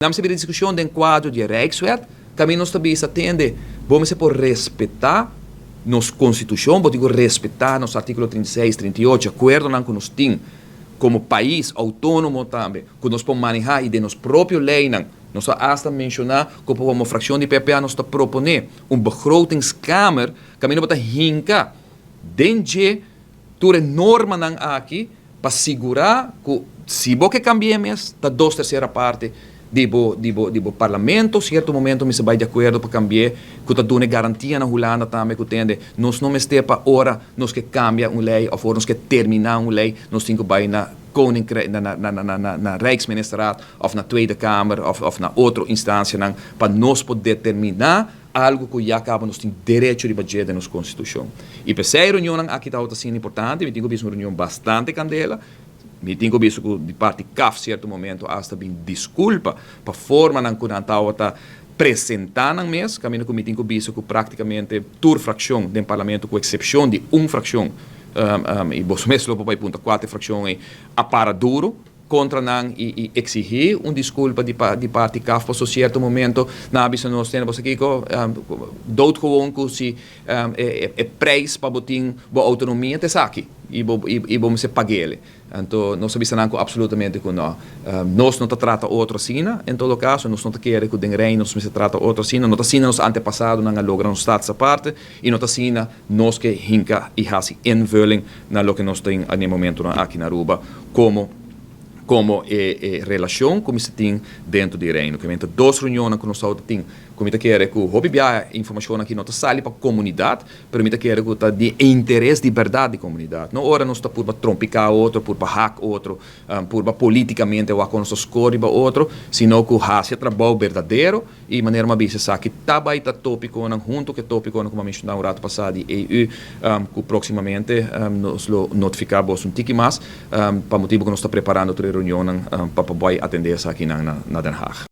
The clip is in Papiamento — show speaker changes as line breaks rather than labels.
Nan mester bira diskushon den kuadro di e Rijkswet, kaminda nos ta bisa tende, bo mester por respetá nos konstitushon, bo tin ku respetá nos artíkulo 36, 38, akuerdonan ku nos tin komo pais outónomo tambe, ku nos por manehá i den nos propio leinan. Nos a asta menshoná ku komo frakshon di PPA nos ta proponé un begrotingskamer kaminda bo ta hinka den dje tur e normanan aki pa sigurá ku si bo ke kambi'é mes ta dos tersera parti di bo di bo di bo parlamento sierto momento mester bai di akuerdo pa kambi'é ku ta duna e garantia na Hulanda tambe ku tende nos no mester pa ora nos ke kambia un lei òf ora nos ke terminá un lei nos tin ku bai na Koninkrijk na na na na na Rijksministerraad òf na Tweede Kamer òf òf na otro instansianan pa nos por determiná Algu ku ya kaba nos tin derecho riba dje den nos konstitushon. I p'esei e reunionnan aki tabata asina importante. Mi tin ku bisa un reunion bastante kandela. Mi tin ku bisa ku di parti CAF sierto momento asta bin diskulpa pa formanan ku nan tabata presentá nan mes, kaminda ku mi tin ku bisa ku praktikamente tur frakshon den parlamento ku eksepshon di un frakshon, i boso mes lo por bai punta kua ta e frakshon ei, a para duru. Kontra nan i i eksihí un diskulpa di di parti CAF paso sierto momento nan a bisa nos tene boso kiko doodgewoon ku si e e prijs pa bo tin bo outonomia ta esaki i bo i bo mester pag'el. Anto nos a bisa nan ku absolutamente ku no. Nos no ta trata otro asina en todo kaso nos no ta kere ku den Reino nos mester trata otro asina no ta asina nos antepasadonan a logra nos status aparte i no ta asina nos ke hinka i hasi invulling na loke nos tin na e momentonan aki na Aruba komo komo e e relashon ku mester tin dentro di Reino. Ke mester dos reunionnan ku nos tabata tin ku mi ta kere ku hopi biaha e informashonnan aki no ta sali pa komunidat pero mi ta kere ku ta di interes di bèrdat di komunidat. No ora nos ta purba trompiká otro, purba hak otro, purba politikamente wak kon nos ta skor riba otro, sino ku hasi e trabou berdadero. I manera mi a bisa esaki ta bai ta topiconan hunto cu e topiconan cu mi a menciona un rato pasa di EU cu proximamente nos lo notifica boso un tiki mas pa motibo cu nos ta preparando tur e reunionnan pa por bai atende esakinan na Den Haag.